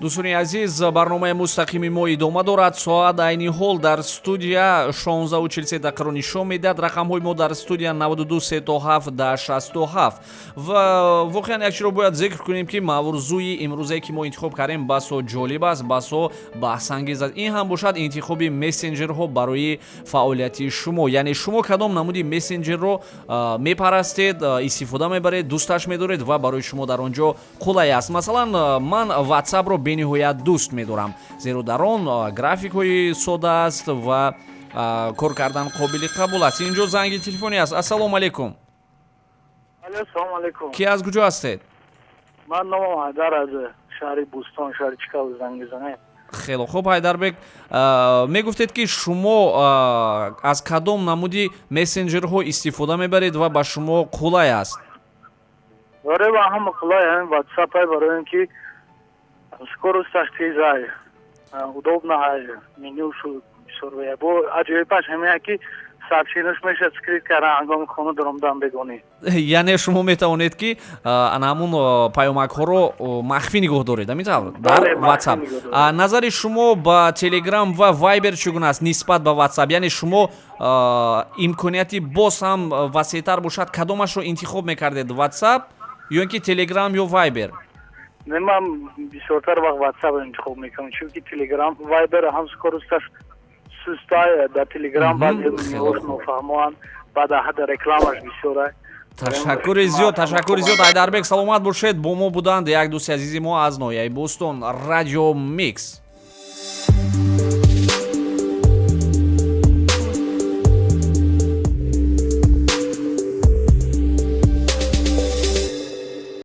Дӯстони азиз, барномаи мустақими мо идома дорад. Соат айни ҳол дар студия 16:43 дақиқаро нишон медиҳад. Рақамҳои мо дар студия 92 37 67. Ва воқеан як чиро бояд зикр кунем, ки мавзӯи имрӯзае, ки мо интихоб кардем, басо ҷолиб аст, басо баҳсангез аст. Ин ҳам бошад интихоби мессенҷерҳо барои фаъолияти шумо, яъне шумо кадом намуди мессенҷерро мепарастед, истифода мебаред, дӯсташ медоред ва барои шумо дар он ҷо қулай аст. Масалан, ман Ватсапро бениҳоят дӯст медорам, зеро дар он графикҳои сода аст ва кор кардан қобили қабул аст. Инҷо занги телефонӣ аст. Ассалому алайкум. Ассалому алайкум. Ки, аз куҷо ҳастед? Ман номам Ҳайдар, аз шаҳри Бӯстон, шаҳри Чикаго занг мезанем. Хело хуб, Ҳайдарбек, мегуфтед, ки шумо аз кадом намуди мессенҷерҳо истифода мебаред ва ба шумо қулай аст? Барои ба ҳама қулай ҳамин Ватсапай, барои ин ки скорость аш тезай, удобно ҳай, менюшу бисёр. Бо аҷоибаш ҳамина, ки сообщение ш мешавад скрыть кардан, ҳангоми хона даромадан бегонӣ. Яъне шумо метавонед, ки ана ҳамун паёмакҳоро махфӣ нигоҳ доред, ҳамин тавр, дар Ватсап. Назари шумо ба Телеграм ва Вайбер чӣ гуна аст нисбат ба Ватсап? Яъне шумо имконияти боз ҳам васеътар бошад, кадомашро интихоб мекардед: Ватсап ё ин ки Телеграм ё Вайбер? Не, ман бисёртар вақт Ватсапро интихоб мекунам, чунки Телеграм, Вайбер ҳам скорость аш сустай, дар Телеграм баъзе нофаҳмоанд, баъд ҳада рекламаш бисёра. Ташаккури зиёд, ташаккури зиёд, Ҳайдарбек, саломат бошед. Бо мо буданд як дӯсти азизи мо аз ноҳияи Бӯстон. Радио Микс.